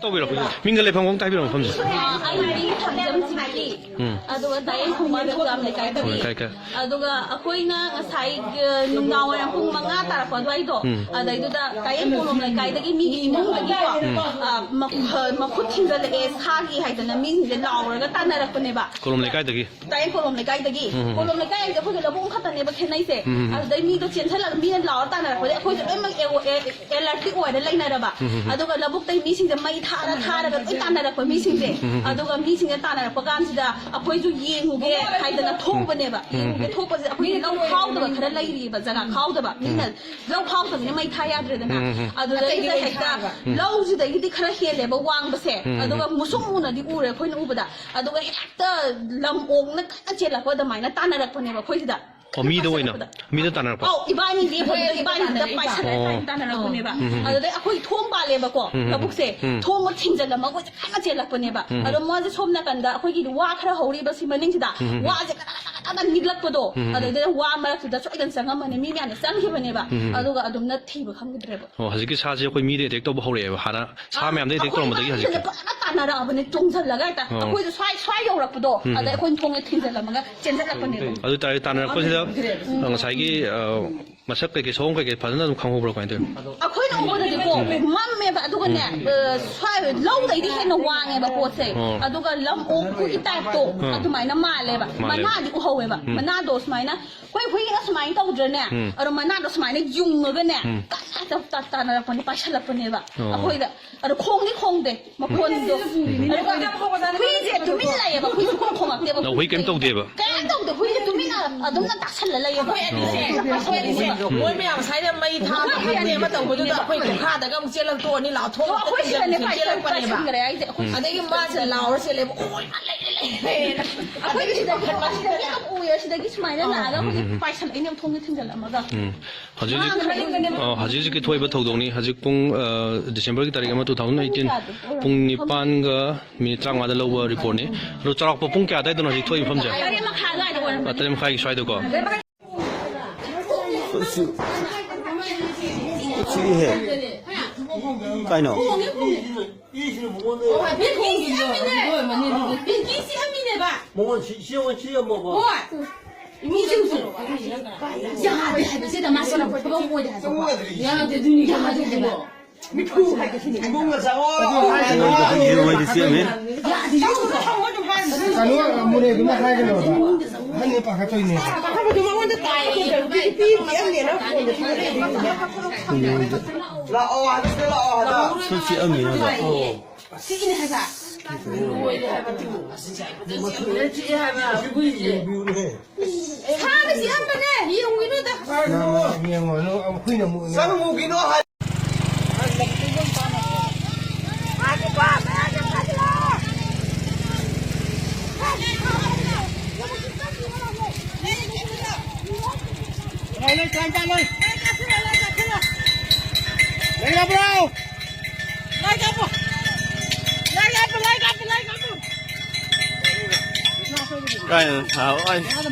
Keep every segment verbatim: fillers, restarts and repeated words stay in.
ꯇꯧꯕꯤꯔꯣ꯫ ꯃꯤꯡꯒ ꯂꯩꯐꯝꯒ ꯑꯝꯇ ꯍꯥꯏꯕꯤꯔꯝꯃꯣ, ꯃꯐꯝꯁꯦ꯫ ꯑ, ꯑꯩ ꯃꯤꯡ ꯊꯥꯡꯖꯝ ꯆꯤꯡꯈꯤ꯫ ꯎꯝ꯫ ꯑꯗꯨꯒ ꯗꯥꯏꯌꯦꯡ ꯈꯣꯡꯕꯥꯟ ꯈꯨꯒꯥꯝ ꯂꯩꯀꯥꯏꯗꯒꯤ꯫ ꯍꯣꯏ, ꯀꯥꯏ, ꯀꯥꯏ꯫ ꯑꯗꯨꯒ ꯑꯩꯈꯣꯏꯅ ꯉꯁꯥꯏ, ꯑ, ꯅꯨꯡꯗꯥꯡ ꯋꯥꯏꯔꯝ ꯄꯨꯡ ꯃꯉꯥ ꯇꯥꯔꯛꯄ ꯑꯗꯨꯋꯥꯏꯗꯣ, ꯎꯝ꯫ ꯑꯗꯩꯗꯨꯗ ꯗꯥꯏꯌꯦꯡ ꯀꯣꯂꯣꯝ ꯂꯩꯀꯥꯏꯗꯒꯤ ꯃꯤꯒꯤ ꯏꯃꯨꯡꯗꯒꯤꯀꯣ, ꯎꯝ꯫ ꯑ, ꯃꯈꯨ-, ꯃꯈꯨꯠ ꯊꯤꯟꯖꯜꯂꯛꯑꯦ, ꯁꯥꯒꯤ ꯍꯥꯏꯗꯅ ꯃꯤꯁꯤꯡꯁꯦ ꯂꯥꯎꯔꯒ ꯇꯥꯟꯅꯔꯛꯄꯅꯦꯕ꯫ ꯀꯣꯂꯣꯝ ꯂꯩꯀꯥꯏꯗꯒꯤ? ꯗꯥꯏꯌꯦꯡ ꯀꯣꯂꯣꯝ ꯂꯩꯀꯥꯏꯗꯒꯤ꯫ ꯎꯝ, ꯎꯝ, ꯎꯝ꯫ ꯀꯣꯂꯣꯝ ꯂꯩꯀꯥꯏ ꯍꯥꯏꯁꯦ ꯑꯩꯈꯣꯏꯒꯤ ꯂꯧꯕꯨꯛ ꯑꯃꯈꯛꯇꯅꯦꯕ ꯈꯦꯠꯅꯩꯁꯦ꯫ ꯎꯝ, ꯎꯝ, ꯎꯝ꯫ ꯑꯗꯨꯗꯩ ꯃꯤꯗꯣ ꯆꯦꯟꯁꯜꯂꯒ ꯃꯤꯅ ꯂꯥꯎꯔ ꯇꯥꯟꯅꯔꯛꯄꯗꯩ ꯑꯩꯈꯣꯏꯁꯦ ꯂꯣꯏꯅꯃꯛ ꯑꯦ-, ꯑꯦ-, ꯑꯦꯂꯔꯠꯇꯤ ꯑꯣꯏꯔ ꯂꯩꯅꯔꯕ꯫ ꯎꯝ, ꯎꯝ, ꯎꯝ꯫ ꯑꯗꯨꯒ ꯂꯧꯕꯨꯛꯇꯩ ꯃꯤꯁꯤꯡꯁꯦ ꯃꯩ ꯊꯥꯔ ꯊꯥꯔꯒ ꯂꯣꯏ ꯇꯥꯟꯅꯔꯛꯄ ꯃꯤꯁꯤꯡꯁꯦ꯫ ꯎꯝ, ꯎꯝ, ꯎꯝ꯫ ꯑꯗꯨꯒ ꯃꯤꯁꯤꯡꯁꯦ ꯇꯥꯟꯅꯔꯛꯄ ꯀꯥꯟꯁꯤꯗ ꯑꯩꯈꯣꯏꯁꯨ ꯌꯦꯡꯉꯨꯒꯦ ꯍꯥꯏꯗꯅ ꯊꯣꯛꯄꯅꯦꯕ꯫ ꯎꯝ, ꯎꯝ, ꯎꯝ꯫ ꯌꯦꯡꯉꯨꯒꯦ ꯊꯣꯛꯄꯁꯦ ꯑꯩꯈꯣꯏꯒꯤ ꯂꯧ ꯈꯥꯎꯗꯕ ꯈꯔ ꯂꯩꯔꯤꯕ ꯖꯒꯥ ꯈꯥꯎꯗꯕ꯫ ꯎꯝ꯫ ꯃꯤꯅ ꯂꯧ ꯈꯥꯎꯗꯕꯅꯤꯅ ꯃꯩ ꯊꯥ ꯌꯥꯗ꯭ꯔꯦꯗꯅ꯫ ꯎꯝ, ꯎꯝ, ꯎꯝ꯫ ꯑꯗꯨꯗꯩꯗꯨꯗ ꯑꯇꯩꯗꯤ ꯂꯣꯏ ꯍꯦꯛꯇ ꯊꯥꯕ꯫ ꯎꯝ꯫ ꯂꯧꯁꯤꯗꯩꯒꯤꯗꯤ ꯈꯔ ꯍꯦꯜꯂꯦꯕ ꯋꯥꯡꯕꯁꯦ꯫ ꯎꯝ, ꯎꯝ꯫ ꯑꯗꯨꯒ ꯃꯨꯁꯨꯛ ꯃꯨꯅꯗꯤ ꯎꯔꯦ ꯑꯩꯈꯣꯏꯅ ꯎꯕꯗ꯫ ꯑꯗꯨꯒ ꯍꯦꯛꯇ ꯂꯝ ꯑꯣꯛꯅ ꯀꯟꯅ ꯆꯦꯜꯂꯛꯄ ꯑꯗꯨꯃꯥꯏꯅ ꯇꯥꯟꯅꯔꯛꯄꯅꯦꯕ ꯑꯩꯈꯣꯏꯁꯤꯗ꯫ ꯑꯣ, ꯃꯤꯗ ꯑꯣꯏꯅ? ꯆꯦꯜꯂꯛꯄꯗ꯫ ꯃꯤꯗ ꯇꯥꯟꯅꯔꯛꯄ? ꯑꯧ, ꯏꯕꯥꯅꯤ ꯂꯦꯞꯄꯗꯨꯗ ꯏꯕꯥꯅꯤꯗ ꯄꯥꯏꯁꯜꯂꯦ, ꯑꯣ꯫ ꯇꯥꯟꯅꯔꯛꯄꯅꯦꯕ꯫ ꯎꯝ, ꯎꯝ, ꯎꯝ꯫ ꯑꯗꯨꯗꯩ ꯑꯩꯈꯣꯏ ꯊꯣꯡ ꯄꯥꯜꯂꯦꯕꯀꯣ, ꯎꯝ, ꯎꯝ, ꯂꯧꯕꯨꯛꯁꯦ꯫ ꯎꯝ꯫ ꯊꯣꯡ ꯊꯤꯡꯖꯤꯜꯂꯝꯃꯒ ꯑꯩꯈꯣꯏꯁꯦ ꯀꯟꯅ ꯆꯦꯜꯂꯛꯄꯅꯦꯕ꯫ ꯎꯝ, ꯎꯝ꯫ ꯑꯗꯣ ꯃꯥꯁꯦ ꯁꯣꯝ ꯅꯥꯀꯟꯗ ꯑꯩꯈꯣꯏꯒꯤ ꯋꯥ ꯈꯔ ꯍꯧꯔꯤꯕ ꯁꯤ ꯃꯅꯤꯡꯁꯤꯗ ꯎꯝ, ꯎꯝ, ꯎꯝ꯫ ꯋꯥꯁꯦ ꯀꯗꯥ ꯀꯗꯥ ꯀꯗꯥ ꯀꯗꯥ ꯅꯤꯛꯂꯛꯄꯗꯣ, ꯎꯝ, ꯎꯝ꯫ ꯑꯗꯨꯗꯩꯗ ꯋꯥ ꯃꯔꯛꯇꯨꯗ ꯁꯣꯏꯗꯅ ꯆꯪꯉꯝꯃꯅꯤ, ꯃꯤ ꯃꯌꯥꯝꯅ ꯆꯪꯈꯤꯕꯅꯦꯕ꯫ ꯎꯝ, ꯎꯝ, ꯎꯝ꯫ ꯑꯗꯨꯒ ꯑꯗꯨꯝꯅ ꯊꯤꯕ ꯈꯪꯈꯤꯗ꯭ꯔꯦꯕ꯫ ꯑꯣ, ꯍꯧꯖꯤꯛꯀꯤ ꯁꯥꯁꯦ ꯑꯩꯈꯣꯏ ꯃꯤꯗ ꯑꯦꯇꯦꯛ ꯇꯧꯕ ꯍꯧꯔꯛꯑꯦꯕ, ꯍꯥꯟꯅ ꯁꯥ ꯑꯥ, ꯃꯌꯥꯝꯗ ꯑꯦꯇꯦꯛ ꯑꯩꯈꯣꯏ ꯇꯧꯔꯝꯕꯗꯒꯤ ꯍꯧꯖꯤꯛꯀꯤ꯫ ꯏꯕꯥꯅꯤꯁꯤꯅ ꯐꯖꯅ ꯇꯥꯟꯅꯔꯛꯑꯕꯅꯦ, ꯆꯣꯡꯁꯤꯜꯂꯒ ꯍꯦꯛꯇ꯫ ꯑꯣ꯫ ꯑꯩꯈꯣꯏꯁꯨ ꯁ꯭ꯋꯥꯏ, ꯁ꯭ꯋꯥꯏ ꯌꯧꯔꯛꯄꯗꯣ, ꯎꯝ, ꯎꯝ꯫ ꯑꯗ ꯑꯩꯈꯣꯏꯅ ꯊꯣꯡꯁꯦ ꯊꯤꯡꯖꯤꯜꯂꯝꯃꯒ ꯆꯦꯟꯖꯜꯂꯛꯄꯅꯦꯕ꯫ ꯑꯗꯨ ꯇꯥꯔꯦ, ꯇꯥꯟꯅꯔꯛꯄꯁꯤꯗ, ꯎꯝ꯫ ꯑ, ꯉꯁꯥꯏꯒꯤ, ꯑ, ꯃꯁꯛ ꯀꯩꯀꯩ, ꯁꯑꯣꯡ ꯀꯩꯀꯩ ꯐꯖꯅ ꯑꯗꯨꯝ ꯈꯪꯍꯧꯕ꯭ꯔꯥ, ꯀꯃꯥꯏꯅ ꯇꯧꯋꯤ? ꯑꯩꯈꯣꯏꯅ ꯎꯕꯗꯗꯤꯀꯣ, ꯎꯝ꯫ ꯃꯝꯃꯦꯕ, ꯑꯗꯨꯒꯅꯦ, ꯎꯝ꯫ ꯑ, ꯁ꯭ꯋꯥꯏ ꯂꯧꯗꯩꯗꯤ ꯍꯦꯟꯅ ꯋꯥꯡꯉꯦꯕ ꯄꯣꯠꯁꯦ꯫ ꯑꯣ꯫ ꯑꯗꯨꯒ ꯂꯝ ꯑꯣꯛꯄꯒꯤ ꯇꯥꯏꯞꯇꯣ, ꯑꯥ꯫ ꯑꯗꯨꯃꯥꯏꯅ ꯃꯥꯜꯂꯦꯕ꯫ ꯃꯥꯜꯂꯦ꯫ ꯃꯅꯥꯗꯤ ꯎꯍꯧꯋꯦꯕ꯫ ꯎꯝ꯫ ꯃꯅꯥꯗꯣ ꯁꯨꯃꯥꯏꯅ ꯑꯩꯈꯣꯏ ꯍꯨꯏꯅ ꯁꯨꯃꯥꯏꯅ ꯇꯧꯗ꯭ꯔꯅꯦ? ꯎꯝ꯫ ꯑꯗꯣ ꯃꯅꯥꯗꯣ ꯁꯨꯃꯥꯏꯅ ꯌꯨꯡꯉꯒꯅꯦ, ꯎꯝ꯫ ꯀꯟꯅ ꯇ-, ꯇ-, ꯇꯥꯟꯅꯔꯛꯄꯅꯦ, ꯄꯥꯏꯁꯜꯂꯛꯄꯅꯦꯕ꯫ ꯑꯣ꯫ ꯑꯩꯈꯣꯏꯗ꯫ ꯑꯗꯣ ꯈꯣꯡꯗꯤ ꯈꯣꯡꯗꯦ, ꯃꯈꯣꯟꯗꯣ꯫ ꯎꯝ꯫ ꯑꯗꯨꯒ ꯍꯨꯏꯁꯦ ꯇꯨꯃꯤꯟ ꯂꯩꯌꯦꯕ, ꯍꯨꯏꯁꯦ ꯈꯣꯡ ꯈꯣꯡꯉꯛꯇꯦꯕ꯫ ꯑꯣ, ꯍꯨꯏ ꯀꯩꯝ ꯇꯧꯗꯦꯕ? ꯀꯩꯝ ꯇꯧꯗꯦ, ꯍꯨꯏꯁꯦ ꯇꯨꯃꯤꯟꯅ ꯑꯗꯨꯝꯅ ꯇꯥꯁꯜꯂ ꯂꯩꯌꯦꯕ꯫ ꯑꯩꯈꯣꯏ ꯑꯅꯤꯁꯦ, ꯑꯩꯈꯣꯏ ꯑꯅꯤꯁꯦ, ꯃꯣꯏ ꯃꯌꯥꯝ ꯉꯁꯥꯏꯅ ꯃꯩ ꯊꯥꯕ ꯈꯪꯗꯦ ꯑꯃ ꯇꯧꯕꯗꯨꯗ ꯑꯩꯈꯣꯏ ꯈꯨꯈꯥꯗꯒ ꯑꯃꯨꯛ ꯆꯦꯜꯂꯛꯇꯣꯛꯑꯅꯤ, ꯂꯥꯎꯊꯣꯛꯑꯒ ꯑꯩꯈꯣꯏ ꯁꯤꯗꯅꯦ ꯆꯦꯜꯂꯛꯄꯅꯦꯕ꯫ ꯄꯥꯏꯁꯟꯈ꯭ꯔꯦ ꯍꯥꯏꯁꯦ ꯑꯩꯈꯣꯏ꯫ ꯑꯗꯒꯤ ꯃꯥꯁꯦ ꯂꯥꯎꯔ ꯆꯦꯜꯂꯦꯕ, "ꯑꯣꯏ, ꯃꯥ ꯂꯩꯔꯦ, ꯂꯩꯔꯦ"꯫ ꯑꯩꯈꯣꯏꯒꯤ ꯁꯤꯗꯒꯤ, ꯁꯤꯗꯒꯤ ꯑꯗꯨꯝ ꯎꯏꯌꯦ, ꯁꯤꯗꯒꯤ ꯁꯨꯃꯥꯏꯅ ꯂꯥꯛꯑꯒ ꯑꯩꯈꯣꯏꯒꯤ ꯎꯝ, ꯎꯝ, ꯎꯝ꯫ ꯄꯥꯏꯁꯜꯂꯛꯏꯅꯦ ꯊꯣꯡꯁꯦ ꯊꯤꯡꯖꯜꯂꯝꯃꯒ꯫ ꯎꯝ꯫ ꯍꯧꯖꯤꯛ ꯍꯧꯖꯤꯛ, ꯃꯥ ꯃꯅꯤꯡꯗꯅꯦ꯫ ꯑ, ꯍꯧꯖꯤꯛ ꯍꯧꯖꯤꯛꯀꯤ ꯊꯣꯛꯏꯕ ꯊꯧꯗꯣꯛꯅꯤ꯫ ꯍꯧꯖꯤꯛ ꯄꯨꯡ, ꯑ, ꯗꯤꯁꯦꯝꯕꯔꯒꯤ ꯇꯥꯔꯤꯛ ꯑꯃ, ꯇꯨ ꯊꯥꯎꯖꯟ ꯑꯩꯠꯇꯤꯟ, ꯄꯨꯡ ꯅꯤꯄꯥꯟꯒ ꯃꯤꯅꯤꯠ ꯇꯔꯥꯃꯉꯥꯗ ꯂꯧꯕ ꯔꯤꯄꯣꯔꯠꯅꯤ꯫ ꯑꯗꯣ ꯆꯥꯎꯔꯥꯛꯄ ꯄꯨꯡ ꯀꯌꯥ ꯑꯗꯥꯏꯗꯅꯣ ꯍꯧꯖꯤꯛ ꯊꯣꯛꯏ ꯃꯐꯝꯁꯦ? ꯇꯔꯦꯠ ꯃꯈꯥꯏ ꯑꯗꯨꯋꯥꯏꯗ ꯑꯣꯏꯔꯝꯒꯅꯤ꯫ ꯑ, ꯇꯔꯦꯠ ꯃꯈꯥꯏꯒꯤ ꯁ꯭ꯋꯥꯏꯗꯀꯣ? ꯁꯤ, ꯁꯤꯍꯦ꯫ ꯀꯩꯅꯣ? ꯈꯣꯡꯉꯦ, ꯈꯣꯡꯉꯦ꯫ ꯏꯁꯤꯅ ꯃꯉꯣꯟꯗ ꯑꯣ, ꯍꯥꯏꯐꯦꯠ ꯈꯣꯡꯉꯦ, ꯁꯤ ꯑꯃꯤꯅꯦꯕ꯫ ꯄꯤꯡꯀꯤ ꯁꯤ ꯑꯃꯤꯅꯦꯕ꯫ ꯃꯉꯣꯟ ꯁꯤ, ꯁꯤ ꯑꯃ, ꯁꯤ ꯑꯃ꯫ ꯍꯣꯏ꯫ ꯏꯃꯨꯡ ꯆꯪꯁꯤꯜꯂꯣ꯫ ꯌꯥꯗꯦ ꯍꯥꯏꯕꯁꯤꯗ ꯃꯥꯁꯤ ꯊꯕꯛ ꯑꯣꯏꯗꯦ ꯍꯥꯏꯕ꯫ ꯌꯥꯗꯦ, ꯑꯗꯨꯅꯤ ꯌꯥꯗꯦ ꯍꯥꯏꯕ꯫ ꯃꯤꯈꯨ ꯍꯥꯏꯒꯦ ꯁꯤꯅꯤ꯫ ꯏꯃꯨꯡꯒ ꯆꯪꯉꯣ꯫ ꯏꯔꯣꯏꯗꯤ ꯆꯦꯟꯂꯦ꯫ ꯌꯥꯗꯦ, ꯌꯥꯗꯦ꯫ ꯀꯩꯅꯣ, ꯃꯣꯔꯦꯗꯨꯅ ꯍꯥꯏꯒꯅꯣꯕ꯫ ꯑꯍꯟꯅꯦ ꯄꯥꯈꯠꯇꯣꯏꯅꯦ꯫ ꯄꯥꯈꯠꯄꯗꯨ ꯃꯉꯣꯟꯗ ꯇꯥꯏꯌꯦ꯫ ꯂꯥꯛꯑꯣ ꯍꯥꯏꯕꯁꯤꯗ ꯂꯥꯛꯑꯣ ꯍꯥꯏꯕ꯫ ꯁꯨꯝ ꯆꯤꯛꯑꯝꯃꯤꯅ ꯍꯥꯏꯕ꯫ ꯁꯤꯒꯤꯅꯦ ꯍꯥꯏꯕ꯫ ꯂꯣꯏꯔꯦ ꯍꯥꯏꯕ ꯇꯨ꯫ ꯑꯁꯤ ꯆꯤꯛꯑꯦ ꯍꯥꯏꯕ ꯍꯨꯏꯁꯦ꯫ ꯁꯥꯅ ꯆꯤꯛꯑꯝꯕꯅꯦ꯫ ꯌꯦꯡꯉꯨꯒꯤꯅꯣꯗ꯫ ꯌꯦꯡꯉꯣ, ꯍꯨꯏꯅ ꯑꯃꯨꯛ ꯆꯪꯉꯨꯒꯤꯅꯣ ꯍꯥꯏ꯫ ꯀꯥꯏꯅ ꯊꯥꯕ? ꯑꯩ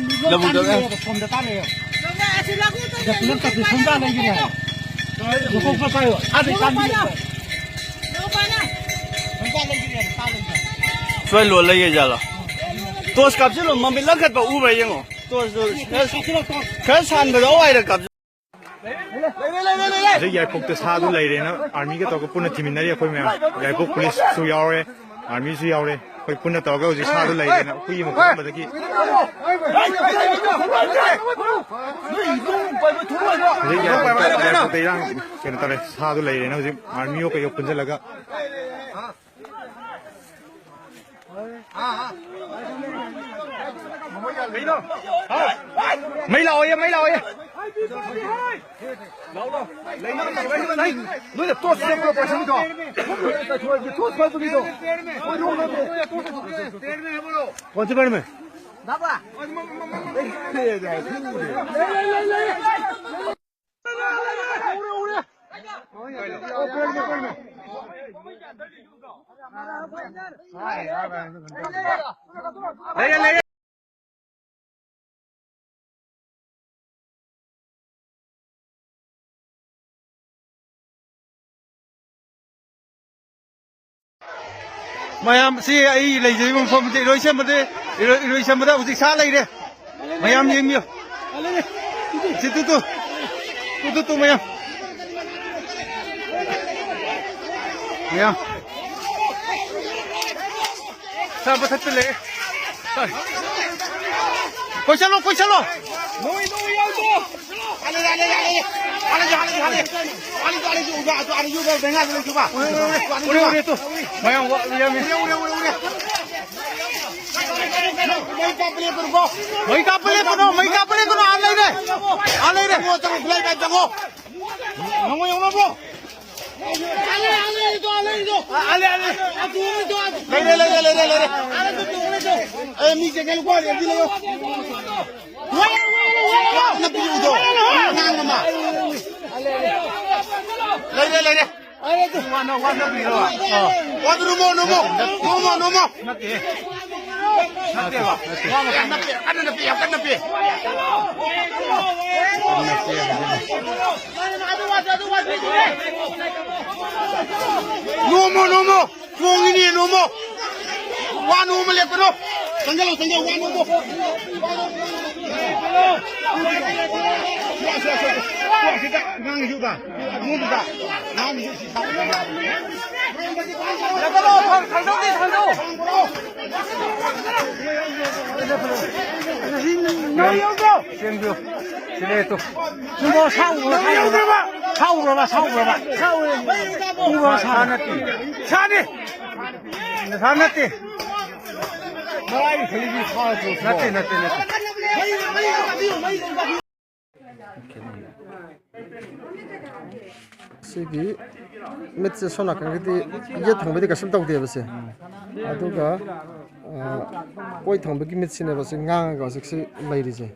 ꯂꯧꯕꯨꯛꯇ ꯂꯩ꯫ ꯁ꯭ꯋꯥꯏ ꯂꯣꯜ ꯂꯩꯒꯦ ꯖꯥꯠꯂꯣ? ꯇꯣꯁ ꯀꯥꯞꯁꯤꯜꯂꯣ, ꯃꯃꯤꯠ ꯂꯪꯈꯠꯄ ꯎꯕ꯭ꯔꯥ ꯌꯦꯡꯉꯣ꯫ ꯇꯣꯁꯇꯨ ꯈꯔ, ꯈꯔ ꯁꯥꯟꯕꯗ ꯑꯋꯥꯏꯗ ꯀꯥꯞꯁꯤꯜꯂꯣ꯫ ꯍꯧꯖꯤꯛ ꯌꯥꯏꯄꯣꯛꯇ ꯁꯥꯗꯨ ꯂꯩꯔꯦꯅ ꯑꯥꯔꯃꯤꯒ ꯇꯧꯔꯒ ꯄꯨꯟꯅ ꯊꯤꯃꯤꯟꯅꯔꯤ ꯑꯩꯈꯣꯏ ꯃꯌꯥꯝ꯫ ꯌꯥꯏꯄꯣꯛ ꯄꯨꯂꯤꯁꯁꯨ ꯌꯥꯎꯔꯦ, ꯑꯥꯔꯃꯤꯁꯨ ꯌꯥꯎꯔꯦ꯫ ꯑꯩꯈꯣꯏ ꯄꯨꯟꯅ ꯇꯧꯔꯒ ꯍꯧꯖꯤꯛ ꯁꯥꯗꯨ ꯂꯩꯔꯦꯅ ꯍꯨꯏ ꯑꯃ ꯈꯣꯠꯂꯝꯕꯗꯒꯤ ꯍꯧꯖꯤꯛ ꯌꯥꯏꯄꯣꯛꯇ, ꯌꯥꯏꯄꯣꯛꯇ ꯏꯔꯥꯡ ꯀꯩꯅꯣ ꯇꯧꯔꯦ꯫ ꯁꯥꯗꯨ ꯂꯩꯔꯦꯅ ꯍꯧꯖꯤꯛ ꯑꯥꯔꯃꯤꯒ ꯀꯩꯒ ꯄꯨꯟꯁꯤꯜꯂꯒ ꯃꯩ ꯂꯥꯛꯑꯣꯌꯦ, ꯃꯩ ꯂꯥꯛꯑꯣꯌꯦ꯫ ꯅꯣꯏꯅ ꯇꯣꯁ ꯄꯤꯔꯛꯄ꯭ꯔꯣ ꯄꯥꯏꯁꯟꯗꯣ? ꯇꯣꯁ ꯄꯥꯏꯕꯒꯤꯗꯣ꯫ ꯀꯣꯟꯁꯤ ꯄꯥꯏꯔꯝꯃꯦ꯫ ꯃꯌꯥꯝ, ꯁꯤ ꯑꯩ ꯂꯩꯖꯔꯤꯕ ꯃꯐꯝꯁꯦ ꯏꯔꯣꯏꯁꯦꯝꯕꯗ, ꯏꯔꯣꯏ-, ꯏꯔꯣꯏꯁꯦꯝꯕꯗ ꯍꯧꯖꯤꯛ ꯁꯥ ꯂꯩꯔꯦ꯫ ꯃꯌꯥꯝ ꯌꯦꯡꯕꯤꯌꯨ꯫ ꯁꯤ two two. Two two two ꯃꯌꯥꯝ꯫ ꯃꯌꯥꯝ꯫ ꯁꯥ ꯃꯊꯛꯇ ꯂꯩ꯫ ꯀꯣꯏꯁꯜꯂꯣ, ꯀꯣꯏꯁꯜꯂꯣ꯫ ꯅꯣꯏ, ꯅꯣꯏ ꯌꯥꯎꯗꯣ꯫ ꯍꯥꯜꯂꯦ, ꯍꯥꯜꯂꯦ, ꯍꯥꯜꯂꯦ꯫ ꯍꯥꯜꯂꯦ, ꯍꯥꯜꯂꯦ, ꯍꯥꯜꯂꯦ꯫ ꯍꯥꯜꯂꯦ, ꯍꯥꯜꯂꯦ, ꯎꯕ, ꯑꯗꯨ ꯑꯥꯗ ꯌꯨꯕ, ꯕꯦꯡꯒꯥꯜꯗ ꯂꯩ ꯌꯨꯕ꯫ ꯎꯔꯦ, ꯎꯔꯦ, ꯎꯔꯦ, ꯎꯔꯦ, ꯇꯨ꯫ ꯃꯌꯥꯝ ꯋꯥ-, ꯌꯥꯝꯃꯤ꯫ ꯎꯔꯦ, ꯎꯔꯦ, ꯎꯔꯦ, ꯎꯔꯦ꯫ ꯃꯩ ꯀꯥꯞꯄ ꯂꯦꯞꯀꯅꯨꯀꯣ꯫ ꯃꯩ ꯀꯥꯞꯄ ꯂꯦꯞꯀꯅꯨ, ꯃꯩ ꯀꯥꯞꯄ ꯂꯦꯞꯀꯅꯨ, ꯑꯥ ꯂꯩꯔꯦ꯫ ꯑꯥ ꯂꯩꯔꯦ꯫ ꯆꯪꯉꯣ, ꯆꯪꯉꯣ, ꯐ꯭ꯂꯥꯏꯠ ꯄꯥꯏꯞ ꯆꯪꯉꯣ꯫ ꯅꯪꯉꯣ ꯌꯧꯅꯕ꯭ꯔꯣ? ꯑꯥ, ꯑꯥ ꯂꯩꯔꯦ, ꯑꯥ ꯂꯩꯔꯦ꯫ ꯑꯦ, ꯃꯤ ꯆꯦꯛ ꯂꯨꯄꯥ ꯑꯅꯤ ꯂꯩꯌꯣ꯫ ꯅꯨꯄꯤꯗꯣ, ꯑꯉꯥꯡ ꯑꯃ꯫ ꯂꯩꯔꯦ, ꯂꯩꯔꯦ꯫ ꯋꯥꯅ, ꯋꯥꯅ ꯄꯤꯔꯣ꯫ ꯑꯣ, ꯑꯗꯨ ꯅꯣꯡꯃ, ꯅꯣꯡꯃ, ꯅꯣꯡꯃ, ꯅꯣꯡꯃ꯫ ꯅꯠꯇꯦ꯫ ꯅꯠꯇꯦꯕ꯫ ꯌꯥꯝ ꯅꯞꯄꯦ, ꯀꯟꯅ ꯅꯞꯄꯦ, ꯌꯥꯝ ꯀꯟꯅ ꯅꯞꯄꯦ꯫ ꯅꯣꯡꯃ, ꯅꯣꯡꯃ꯫ ꯆꯣꯡꯉꯤꯅꯦ, ꯅꯣꯡꯃꯣ꯫ ꯋꯥ ꯅꯣꯡꯃ ꯂꯦꯞꯀꯅꯣ꯫ ꯆꯪꯁꯤꯜꯂꯣ, ꯆꯪꯁꯤꯜꯂꯣ, ꯋꯥ ꯅꯣꯡꯃꯣ꯫ ꯁꯦ, ꯁꯦ, ꯁꯦ, ꯁꯦ꯫ ꯈꯤꯇ ꯉꯥꯡꯉꯤꯁꯨꯕ꯫ ꯑꯉꯣꯝꯗꯨꯗ꯫ ꯉꯥꯡꯉꯤꯁꯨ ꯁꯤ ꯊꯥꯡꯒꯠꯂꯣ, ꯊꯥꯡꯗꯧꯁꯤ, ꯊꯥꯡꯗꯧ꯫ ꯅꯣꯏ ꯌꯧꯗ꯭ꯔꯣ? ꯆꯦꯟꯕꯤꯌꯨ꯫ ꯁꯤꯂꯦ ꯇꯨ꯫ ꯅꯪꯕꯣ ꯁꯥꯎꯔꯨꯔꯣ, ꯅꯪ ꯁꯥꯎꯔꯨꯔꯣ꯫ ꯌꯧꯗ꯭ꯔꯕ? ꯁꯥꯎꯔꯨꯔꯕ, ꯁꯥꯎꯔꯨꯔꯕ? ꯁꯥꯎꯔꯦ꯫ ꯎꯔꯣ, ꯁꯥ ꯁꯥ ꯅꯠꯇꯦ꯫ ꯁꯥꯅꯤ꯫ ꯁꯥ ꯅꯠꯇꯦ꯫ ꯃꯔꯥꯏ ꯈꯜꯂꯤꯗꯤ ꯁꯥ ꯅꯠꯇ꯭ꯔꯣ? ꯅꯠꯇꯦ, ꯅꯠꯇꯦ, ꯅꯠꯇꯦ꯫ ꯁꯤꯒꯤ ꯃꯤꯠꯁꯦ ꯁꯣꯝ ꯅꯥꯀꯟꯒꯤꯗꯤ ꯌꯦꯠ ꯊꯪꯕꯗꯤ ꯀꯩꯁꯨꯝ ꯇꯧꯗꯦꯕ ꯁꯦ꯫ ꯑꯗꯨꯒ, ꯑ, ꯑꯣꯏ ꯊꯪꯕꯒꯤ ꯃꯤꯠꯁꯤꯅꯦꯕ ꯁꯤ ꯉꯥꯡꯉꯒ ꯍꯧꯖꯤꯛꯁꯤ ꯂꯩꯔꯤꯁꯦ꯫